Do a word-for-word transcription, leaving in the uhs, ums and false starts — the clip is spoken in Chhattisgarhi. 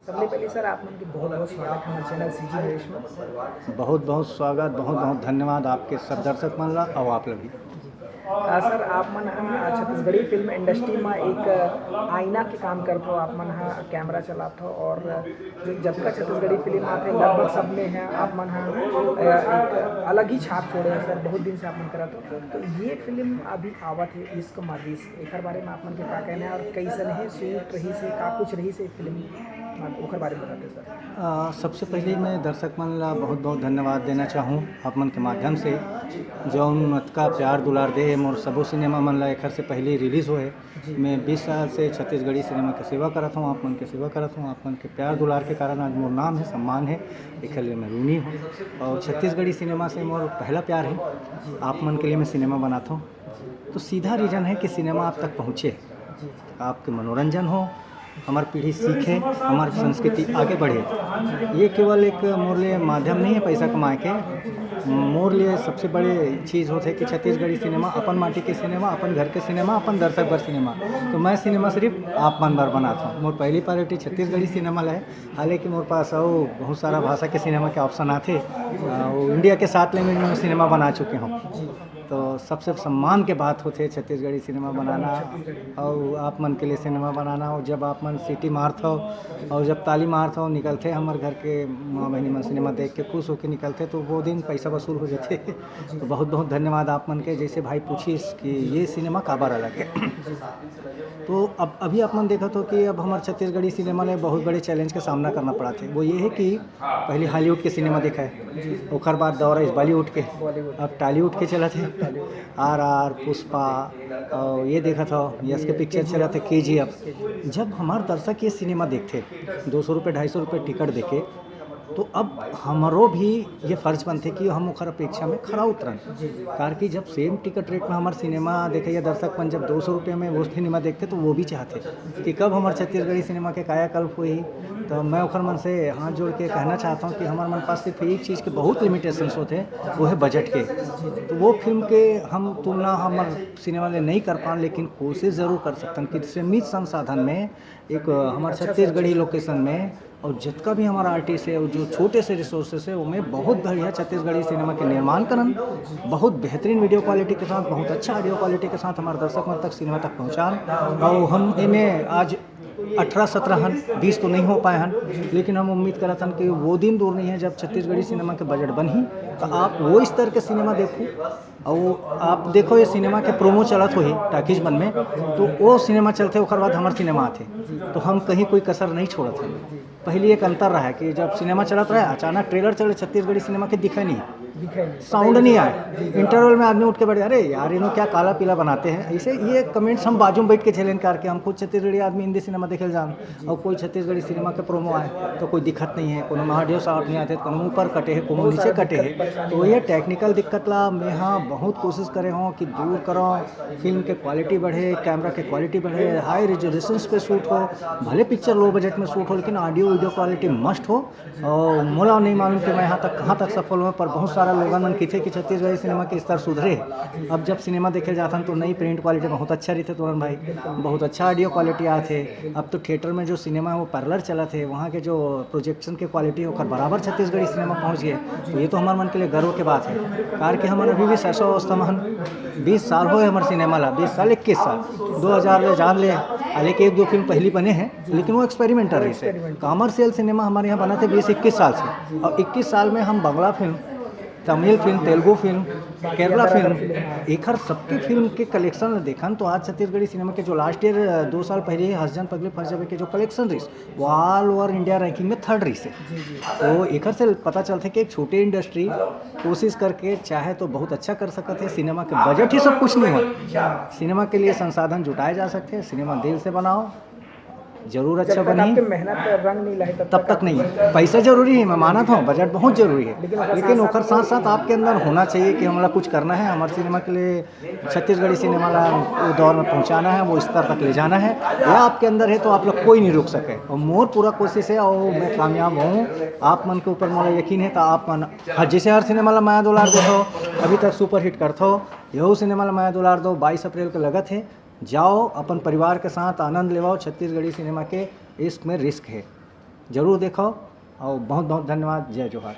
सबले पहले सर, आप मन के बहुत बहुत स्वागत है हमारे चैनल सीजी नरेश में। बहुत बहुत स्वागत, बहुत बहुत धन्यवाद आपके सब दर्शक मन ला और आप ला भी। आ, सर, आप मन ह छत्तीसगढ़ी फिल्म इंडस्ट्री में एक आईना के काम करत हो। आप मन ह कैमरा चलात हो और जो जतका छत्तीसगढ़ी फिल्म आथे, लगभग सब में है आप मन ह, अ, एक अलग ही छाप छोड़े हो सर। बहुत दिन से आप मन करत हो, तो ये फिल्म अभी आवत है, इश्क मा रिश्क, एकर बारे में आप मन के का कहना है और कैसन है शूट रही से, का कुछ रही से फिल्म ओकर बारे में बताते सर। आ, सबसे पहले मैं दर्शक मन ला बहुत बहुत धन्यवाद देना चाहूँ आप मन के माध्यम से, जौन अतका प्यार दुलार दे हे मोर सबो सिनेमा मन ला। एखर से पहले रिलीज होए, मैं बीस साल से छत्तीसगढ़ी सिनेमा के सेवा करत हूँ, आप मन के सेवा करत हूँ। आप मन के प्यार दुलार के कारण आज मोर नाम है, सम्मान है, एखर लिए मैं ऋणी हूँ। और छत्तीसगढ़ी सिनेमा से मोर पहला प्यार है, आप मन के लिए मैं सिनेमा बनात हूँ। तो सीधा रीजन है कि सिनेमा आप तक पहुँचे, आपके मनोरंजन हो, हमार पीढ़ी सीखे, हमार संस्कृति आगे बढ़े। ये केवल एक मोर लिए माध्यम नहीं है पैसा कमाए के। मोर लिए सबसे बड़े चीज़ होथे कि छत्तीसगढ़ी सिनेमा, अपन माटी के सिनेमा, अपन घर के सिनेमा, अपन दर्शक बर सिनेमा। तो मैं सिनेमा सिर्फ आप मन बर बनात हूँ। मोर पहली प्रायोरिटी छत्तीसगढ़ी सिनेमा ला है। हालांकि मोर पास अउ बहुत सारा भाषा के सिनेमा के ऑप्शन आथे, अ, वो इंडिया के सात लैंग्वेज में मैं सिनेमा बना चुके हूँ। तो सबसे सम्मान के बात होथे छत्तीसगढ़ी सिनेमा बनाना और आप मन के लिए सिनेमा बनाना। और जब आप मन सीटी मारत हो और जब ताली मारत हो, निकलथे हमर घर के माँ बहिनी मन सिनेमा देख के खुश होके निकलथे, तो वो दिन पैसा वसूल हो जाथे। तो बहुत बहुत धन्यवाद आप मन के। जैसे भाई पूछिस कि ये सिनेमा काबर अलग है, तो अब अभी आप मन देखत हो कि अब हमारे छत्तीसगढ़ी सिनेमा में बहुत बड़े चैलेंज का सामना करना पड़ा थे। वो ये है कि पहले हॉलीवुड के सिनेमा देखा है, ओकर बाद दौर है बॉलीवुड के, अब टॉलीवुड के चलत है। आर आर, पुष्पा, और ये देखत हो, यश के पिक्चर चलत है, के जी एफ। जब हमार दर्शक ये सिनेमा देखथे, दो सौ रुपये, ढाई सौ रुपये टिकट देके, तो अब हमरो भी ये फर्ज बनथे कि हम ओकर अपेक्षा में खरा उतरन। कारण कि जब सेम टिकट रेट में हमार सिनेमा देखइया दर्शक मन जब दो सौ रुपये में वो सिनेमा देखथे, तो वो भी चाहथे कि कब हमार छत्तीसगढ़ी सिनेमा के कायाकल्प होही। तो मैं ओकर मन से हाथ जोड़ के कहना चाहता हूँ कि हमार मन पास सिर्फ एक चीज़ के बहुत लिमिटेशंस होथे, वो है बजट के। तो वो फिल्म के हम तुलना हमार सिनेमा ले नहीं कर पान, लेकिन कोशिश ज़रूर कर सकथन कि सीमित संसाधन में एक, अ, हमार छत्तीसगढ़ी लोकेशन में और जितना भी हमारा आर्टिस्ट है और जो छोटे से रिसोर्सेस है, उनमें बहुत बढ़िया छत्तीसगढ़ी सिनेमा के निर्माण करन, बहुत बेहतरीन वीडियो क्वालिटी के साथ, बहुत अच्छा ऑडियो क्वालिटी के साथ हमारे दर्शक मन तक, सिनेमा तक पहुँचान। और हम इन्हें आज अठारह सत्रह हन, बीस तो नहीं हो पाए हन, लेकिन हम उम्मीद करत हन कि वो दिन दूर नहीं है जब छत्तीसगढ़ी सिनेमा के बजट बनही, तो आप वो स्तर के सिनेमा देखो। और आप देखो, ये सिनेमा के प्रोमो चलत होही टाकीज मन में, तो वो सिनेमा चलथे, ओकर बाद हमार सिनेमा आथे, तो हम कहीं कोई कसर नहीं छोड़त हन। पहले एक अंतर रहा है कि जब सिनेमा चलत रहा, अचानक ट्रेलर चले छत्तीसगढ़ी सिनेमा के, दिखे नहीं, दिखे नहीं। साउंड नहीं आए, इंटरवल में आदमी उठ के बैठ जाए, "अरे यार, इन्हों क्या काला पीला बनाते हैं।" ऐसे ये कमेंट्स हम बाजू में बैठ के झेलेन करके। हम खुद छत्तीसगढ़ी आदमी हिंदी सिनेमा देखे जान, और कोई छत्तीसगढ़ी सिनेमा के प्रोमो आए तो कोई दिखत नहीं है, कोनो में ऑडियो साफ नहीं आते, कोनो ऊपर कटे है, कोनो नीचे कटे है। तो ये टेक्निकल दिक्कत ला मैं हाँ बहुत कोशिश करे हूँ कि दूर करो, फिल्म के क्वालिटी बढ़े, कैमरा के क्वालिटी बढ़े, हाई रेजोल्यूशंस पे शूट हो, भले पिक्चर लो बजट में शूट हो, लेकिन ऑडियो वीडियो क्वालिटी मस्ट हो। और मोला नहीं मालूम कि मैं यहाँ तक, कहाँ तक सफल हूँ, पर बहुत सारा लोगन मन किथे कि छत्तीसगढ़ी सिनेमा के स्तर सुधरे। अब जब सिनेमा देखे जाथन तो नई प्रिंट क्वालिटी बहुत अच्छा रहिथे तोरन भाई, बहुत अच्छा ऑडियो क्वालिटी आथे। अब तो थिएटर में जो सिनेमा है वो पैरेलल चलत है, वहाँ के जो प्रोजेक्शन के क्वालिटी है ओकर बराबर छत्तीसगढ़ी सिनेमा पहुँच गए, तो ये तो हमारे मन के लिए गर्व के बात है। कार कि हमन अभी भी शैशव अवस्था में हन। बीस साल होए हमारे सिनेमा ला, बीस साल, इक्कीस साल, दो हज़ार ले जान ले, हालांकि एक दो फिल्म पहली बने हैं, लेकिन वो एक्सपेरिमेंटल रही से, कमर्शियल सिनेमा हमारे यहाँ बना थे बीस इक्कीस साल से। और इक्कीस साल में हम Bangla film, Tamil film, Telugu film, Kerala film, एकर सबके फिल्म के कलेक्शन देखन तो आज छत्तीसगढ़ी सिनेमा के जो लास्ट ईयर, दो साल पहले ही हसजन पगली फस जाबे के जो कलेक्शन रही, वो ऑल ओवर इंडिया रैंकिंग में थर्ड रही से। तो एकर से पता चलथे कि एक छोटे इंडस्ट्री कोशिश करके चाहे तो बहुत अच्छा कर सकत है। सिनेमा के बजट ही सब कुछ नहीं हो, सिनेमा के लिए संसाधन जुटाए जा सकते हैं। सिनेमा दिल से बनाओ, जरूर अच्छा जब तक बनी। आपके मेहनत रंग नहीं लाए, तब तब तक नहीं। पैसा जरूरी है, मैं मानत हूँ, बजट बहुत जरूरी है, लेकिन ओकर लेकिन साथ-साथ ओकर साथ साथ आपके अंदर होना चाहिए कि हमरा कुछ करना है, हमारे सिनेमा के लिए, छत्तीसगढ़ी सिनेमा ला वो दौर में पहुँचाना है, वो स्तर तक ले जाना है। या आपके अंदर है तो आप लोग कोई नहीं रोक सके। और मोर पूरा कोशिश है और मैं कामयाब हूँ। आप मन के ऊपर मोला यकीन है तो आप मन, हाँ, जैसे हर सिनेमा ला माया दुलार देथो, अभी तक सुपरहिट करथो, यहू सिनेमा ला माया दुलार दो। बाईस अप्रैल के लगत है, जाओ अपन परिवार के साथ आनंद लेवाओ। छत्तीसगढ़ी सिनेमा के इश्क में रिस्क है। जरूर देखो। और बहुत बहुत धन्यवाद। जय जोहार।